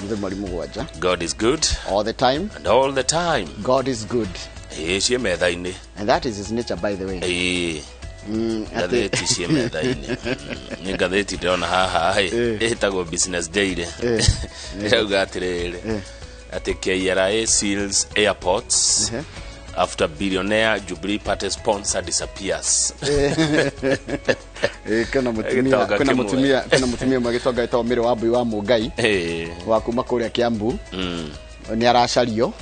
Mũthĩ mweri 7. God is good. All the time. And all the time. God is good. Ĩĩ, ciĩ metha-inĩ. And that is his nature, by the way. Ĩĩ. Ngathĩti ciĩ metha-inĩ. Nĩ ngathĩti ndĩrona haha ĩ, ĩtagwo Business Daily. Ĩrauga atĩrĩrĩ, atĩ KRA seals airports after billionaire Jubilee Party sponsor disappears. Kwĩna mũtumia Gĩtonga kwĩna kĩmwe. mũtumia kwĩna mũtumia ũmwe gĩtonga gĩtagwo Mary Wambui wa Mũngai wa kuma kũrĩa Kiambu, nĩ aracario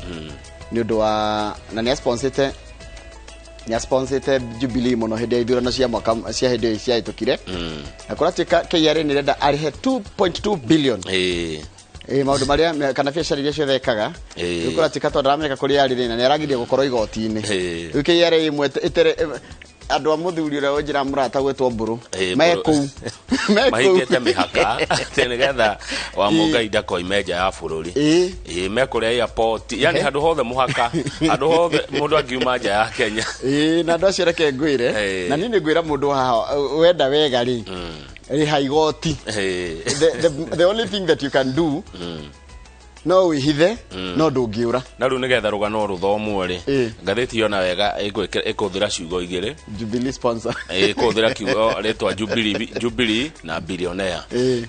nĩ ũndũ wa na nĩ asponsĩte Jubilee mũno hĩndĩ ya ithurano cia mwaka cia hĩndĩ ĩyo ciahĩtũkire, na kũratuĩka KRA nĩ ĩrenda arĩhe 2.2 billion. Maũndũ marĩa kana biacara iria ciothe ekaga. Rĩu kũratuĩka tondũ ndaramenyeka kũrĩa arĩ rĩ, na nĩ aragirio gũkorwo igoti-inĩ. Rĩu KRA ĩmwe ĩtere andũ a mũthuri ũrĩa ũnjĩra mũrata gwĩtwo Mbũrũ me Mbũrũ. kũu me kũu. Mahingĩte mĩhaka atĩ nĩgetha wa Mũngai ndakoime nja ya bũrũri. Ĩĩ, me kũrĩa airport, yani handũ hothe mũhaka, handũ hothe mũndũ angiuma nja ya Kenya. Ĩĩ, na andũ acio reke ngwĩre, na niĩ nĩ ngwĩra mũndũ haha wenda wega rĩ, rĩha igoti. The only thing that you can do no wĩhithe, no ndũngĩũra. Na rĩu nĩgetha rũgano rũthomwo rĩ, ngathĩti yona wega ĩkũhũthĩra ciugo igĩrĩ. Jubilee sponsor. Ĩkũhũthĩra kiugo rĩtwa Jubilee, Jubilee na billionaire,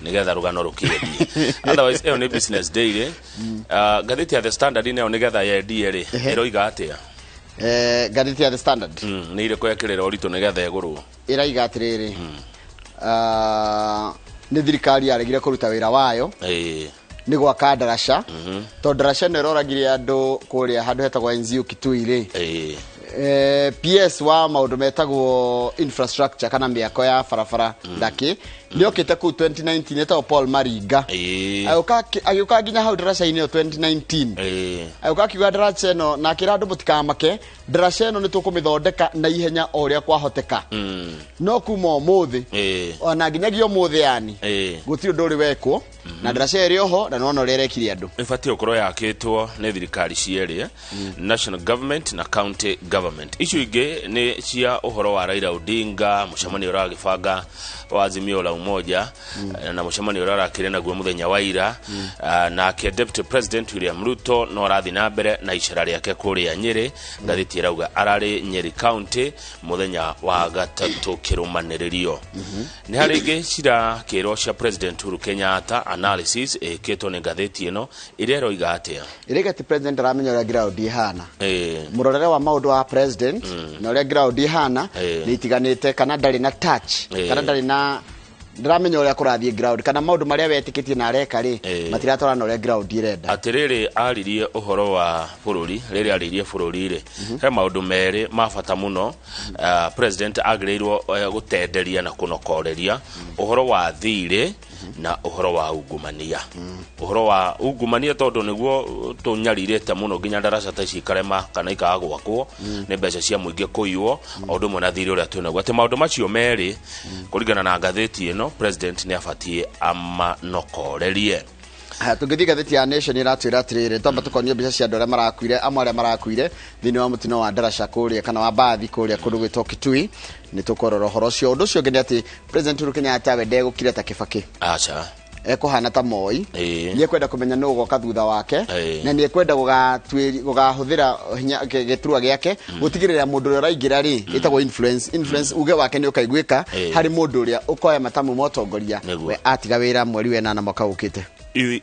nĩgetha rũgano rũkĩendie. Otherwise ĩyo nĩ Business Daily. Ngathĩti ya The Standard nayo nĩgetha yendie rĩ, ĩroiga atĩa? Ngathĩti ya The Standard Nĩ irĩkũ ekĩrĩra ũritũ nĩgetha ĩgũrwo? Ĩraiga atĩrĩrĩ, nĩ thirikari yaregire kũruta wĩra wayo nĩ gwaka ndaraca, tondũ ndaraca ĩno ĩroragire andũ kũrĩa handũ hetagwo Enziu Kitui rĩ. PS wa maũndũ metagwo infrastructure kana mĩako ya barabara ndakĩ nĩ okĩte kũu 2019, etagwo Paul Maringa. Agĩũka nginya hau ndaraca-inĩ ĩyo 2019, agĩũka akiuga ndaraca ĩno na akĩra andũ mũtikamake, ndaraca ĩno nĩ tũkũmĩthondeka na ihenya o ũrĩa kwahoteka. No kuma ũmũthĩ ona nginyagia ũmũthĩ yani gũtirĩ ũndũ ũrĩ wekwo na ndaraca ĩrĩ oho, na nĩwona ũrĩa ĩrekire andũ. Ĩbatiĩ gũkorwo yakĩtwo nĩ thirikari cierĩ, national government na county government. Icio ingĩ nĩ cia ũhoro wa Raila Odinga, mũcemanio ũrĩa agĩbanga wa Azimio la Umoja, na mũcemanio ũrĩa arakĩrĩ naguo mũthenya wa ira. Nake Deputy President William Ruto no arathiĩ na mbere na icera rĩake kũrĩa Nyĩrĩ. Ngathĩti ĩrauga ararĩ Nyeri County mũthenya wa gatatũ kĩrũmanĩrĩrio. Nĩ harĩ ingĩ cirakĩrwo cia President Uhuru Kenyatta, analysis ĩkĩtwo nĩ ngathĩti ĩno ĩrĩa ĩroiga atĩa? Ĩrĩga atĩ president aramenya ũrĩa ground ĩhana. Mũrorere wa maũndũ wa president na ũrĩa ground ĩhana nĩ itiganĩte, kana ndarĩ na touch, kana ndarĩ na ndaramenya ũrĩa kũrathiĩ ground, kana maũndũ marĩa wetĩkĩtie na areka rĩ, matiratwarana na ũrĩa ground ĩrenda. Atĩrĩrĩ, aririe ũhoro wa bũrũri. Rĩrĩa arĩirie bũrũri rĩ, he maũndũ merĩ ma bata mũno president agĩrĩirwo gũtenderia na kũnokoreria: ũhoro wa thirĩ na ũhoro wa ungumania. Ũhoro wa ungumania tondũ nĩguo tũnyarirĩte mũno nginya ndaraca ta ici ikarema kana ikaga gwakwo nĩ mbeca cia mũingĩ kũiywo, o ũndũ ũmwe na thirĩ ũrĩa twĩnaguo. Atĩ maũndũ macio merĩ, kũringana na ngathĩti ĩno, president nĩ abatiĩ amanokorerie. Haya, tũngĩthiĩ ngathĩti ya Nation ĩratwĩra atĩrĩrĩ, twamba tũkonio mbica cia andũ arĩa marakuire, amwe arĩa marakuire thĩinĩ wa mũtino wa ndaraca kũrĩa kana wa mbathi kũrĩa kũndũ gwĩtwo Kitui. Nĩ tũkũrora ũhoro ũcio. Ũndũ ũcio ũngĩ nĩ atĩ President Uhuru Kenyatta we ndegũkira ta Kĩbakĩ, Aca. Ekũhana ta Moi. Nĩ ekwenda kũmenya nũ ũgoka thutha wake, na nĩ ekwenda gũgahũthĩra hinya gĩturwa gĩake gũtigĩrĩra mũndũ ũrĩa ũraingĩra rĩ, ĩtagwo influence, uge wake nĩ ũkaiguĩka harĩ mũndũ ũrĩa ũkoya matamu ma ũtongoria we atiga wĩra mweri wa 8 mwaka ũkĩte.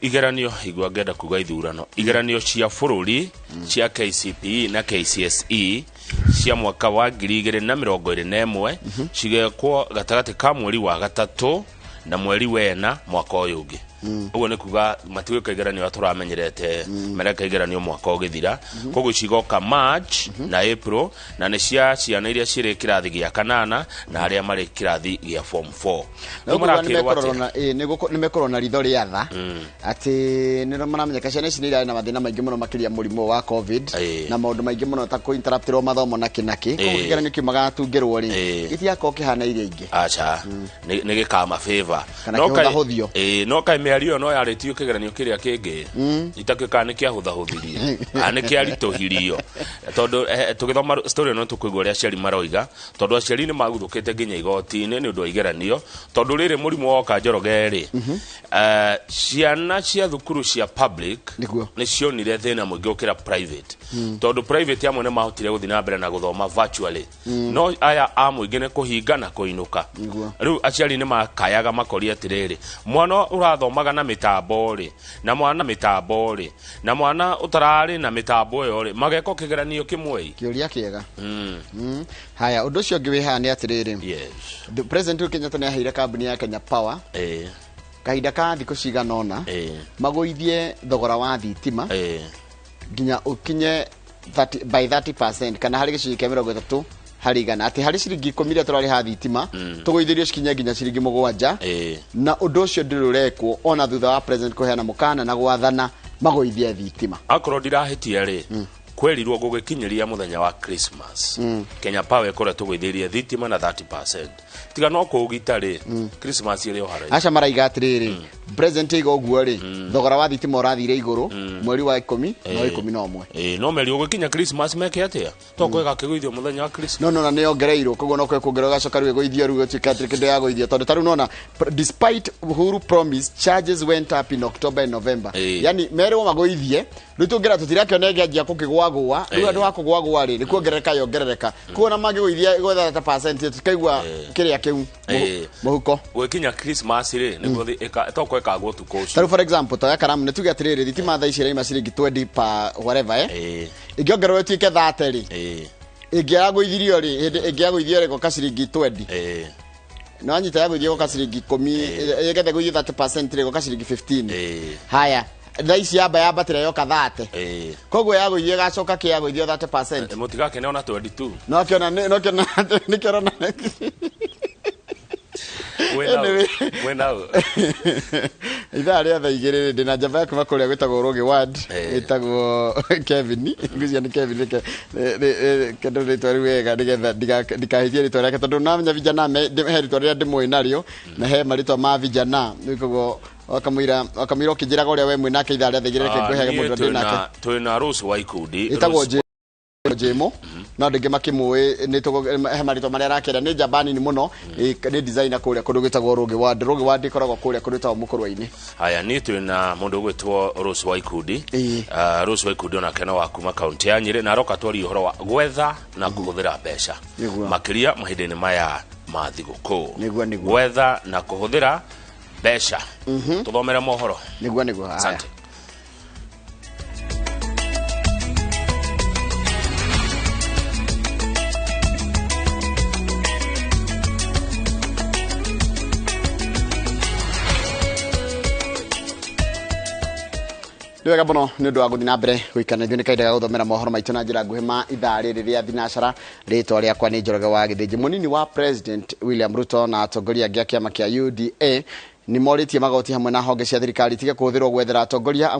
Igeranio igua ngenda kuga ithurano, igeranio cia bũrũri cia KCPE na KCSE cia mwaka wa 2021 cigekwo gatagatĩ ka mweri wa gatatũ na mweri wena mwaka ũyũ ũngĩ. Ũguo nĩ kuga matigwĩka igeranio ũrĩa tũramenyerete mareka igeranio mwaka ũgĩthira. Koguo cigoka March na April, na nĩ cia ciana iria cirĩ kĩrathi gĩa kanana na arĩa marĩ kĩrathi gĩa form 4. Na Rĩu ũguo marakĩrwo nĩmekũrorwo atĩa? na nĩ mekũrorwo na ritho rĩa tha atĩ nĩ maramenyeka ciana ici nĩ irarĩ na mathĩna maingĩ mũno makĩria mũrimũ wa COVID na maũndũ maingĩ mũno ta kũ-interruptĩrwo mathomo na kĩ na kĩ. Koguo kĩgeranio kĩu magatungĩrwo rĩ, gĩtigakorwo kĩhana iria ingĩ. Aca, nĩ gĩkama favor. Kana No kĩhũthahũthio. No kaĩ Mĩario ĩyo no yarĩtio kĩgeranio kĩrĩa kĩngĩ itakĩũĩ kana nĩ kĩahũthahũthirio kana nĩ kĩaritũhirio, tondũ tũgĩthoma story ĩno tũkũigua ũrĩa aciari maroiga, tondũ aciari nĩ maguthũkĩte nginya igoti-inĩ nĩ ũndũ wa igeranio, tondũ rĩrĩ mũrimũ woka, Njoroge rĩ, ciana cia thukuru cia public nĩ cionire thĩna mũingĩ gũkĩra private, tondũ private amwe nĩ mahotire gũthiĩ na mbere na gũthoma virtually, no aya a mũingĩ nĩ kũhinga na kũinũka. Rĩu aciari nĩ makayaga makoria atĩrĩrĩ, mwana ũrathomaga na mĩtambo rĩ, na mwana mĩtambo rĩ, na mwana ũtararĩ na mĩtambo ĩyo rĩ, mageka kĩgeranio kĩmwe? Kĩũria kĩega. Haya, ũndũ ũcio ũngĩ wĩ haha nĩ atĩrĩrĩ, the President Uhuru Kenyatta nĩ aheire kambuni ya Kenya Power kahinda ka thikũ cigana ũna magũithie thogora wa thitima nginya ũkinye 30, by 30% kana harĩ gĩcunjĩ kĩa 30%, atĩ harĩ ciringi 10 iria tũrarĩha thitima tũgũithĩrio cikinye nginya ciringi 7. Na ũndũ ũcio ndũrĩ ũrekwo ona thutha wa president kũheana mũkana na gwathana magũithie thitima. Akorwo ndirahĩtia rĩ, kwerirwo gũgĩkinyĩria mũthenya wa Christmas Kenya Power ĩkorwo tũgũithĩrie thitima na 30%, tiga no kũũgita rĩ, Christmas ĩrĩ o haraihu. Aca, maraiga atĩrĩrĩ, president aiga ũguo rĩ, thogora wa thitima ũrathire igũrũ mweri wa 10 na wa 11. Ĩĩ, no meri ũgĩkinya Christmas meke atĩa to kwega kĩgũithio mũthenya wa Christmas? No na nĩ yongereirwo, koguo no kwe kuongererwo gacoka rĩu ĩgũithio, rĩu gũtuĩka atĩ kĩndũ ya gũithio, tondũ tarĩu nona despite Uhuru promise, charges went up in October and November. Yani merwo magũithie, rĩu tũngĩra tũtirakĩona ĩngĩanjia kũkĩgwagũa rĩu. Andũ a kũgwagũa rĩ, nĩ kuongerereka yongerereka, koguo na mangĩgũithia ĩgwetha 30% tũkaigua kĩrĩa kĩu mũhuko. Gũgĩkinya Christmas rĩ, nĩguo to kwekagwo ũtukũ ũcio. Tarĩu for example, toya karamu, nĩ tuge atĩrĩrĩ, thitima thaa ici ĩraima ciringi 20 per whatever, ĩngĩongererwo ĩtuĩke 30 rĩ, ĩngĩagũithirio rĩ, hĩndĩ ĩngĩagũithio rĩ, goka ciringi 20. No anyita yagũithio goka ciringi 10, ĩgetha gũithio 30% rĩ, goka ciringi 15. Haya, thaa ici yamba yambatĩra yoka 30. Koguo yagũithio ĩgacoka kĩ yagũithio 30%. Mũtigakene ona 22. No kĩona no kĩona nĩkĩo ũrona. Anyway. Mwĩnau. Ithaa rĩa thaa 2 rĩ, ndĩna njamba ya kuma kũrĩa gwĩtagwo Rũgĩ Ward, ĩtagwo Kevin. Ngwĩciria nĩ Kevin, reke kendo rĩtwa rĩu wega nĩgetha ndikahĩtie rĩtwa rĩake, tondũ namenya vijana he rĩtwa rĩrĩa ndĩmũĩ narĩo na he marĩtwa ma vijana. Rĩu koguo wakamũira ũkĩnjĩraga ũrĩa we mwĩ nake ithaa rĩa thaa 2, reke ngwĩhege mũndũ ndĩ nake. Twĩna Rose wa ikundi. Ĩtagwo Jemo, no andũ aingĩ makĩmũĩ nĩ he marĩtwa marĩa arakĩra, nĩ njamba nini mũno, nĩ designer kũrĩa kũndũ gwĩtagwo Rũgĩ Ward. Rũgĩ Ward ĩkoragwo kũrĩa kũndũ gwĩtagwo Mũkũrwe-inĩ. Haya, niĩ twĩna mũndũ ũgwĩtwo Rose wa ikundi. Rose wa ikundi onake no wa kuma kaunti ya Nyĩrĩ, na aroka twarie ũhoro wa gwetha na kũhũthĩra mbeca, makĩria mahinda-inĩ maya ma thigũkũ. Nĩguo. Gwetha na kũhũthĩra mbeca. Tũthomere mohoro. Nĩguo, haya. Asante. Nĩ wega mũno nĩ ũndũ wa gũthiĩ na mbere gũikara ithuĩ, nĩ kahinda ga gũthomera mohoro maitũ na njĩra nguhĩ ma ithaa rĩrĩ rĩa thinacara. Rĩtwa rĩakwa nĩ Njoroge wa Gĩthĩnji. Mũnini wa President William Ruto na atongoria angĩ a kĩama kĩa UDA nĩ morĩtie magoti hamwe na honge cia thirikari itige kũhũthĩrwo gwethera atongoria amwe.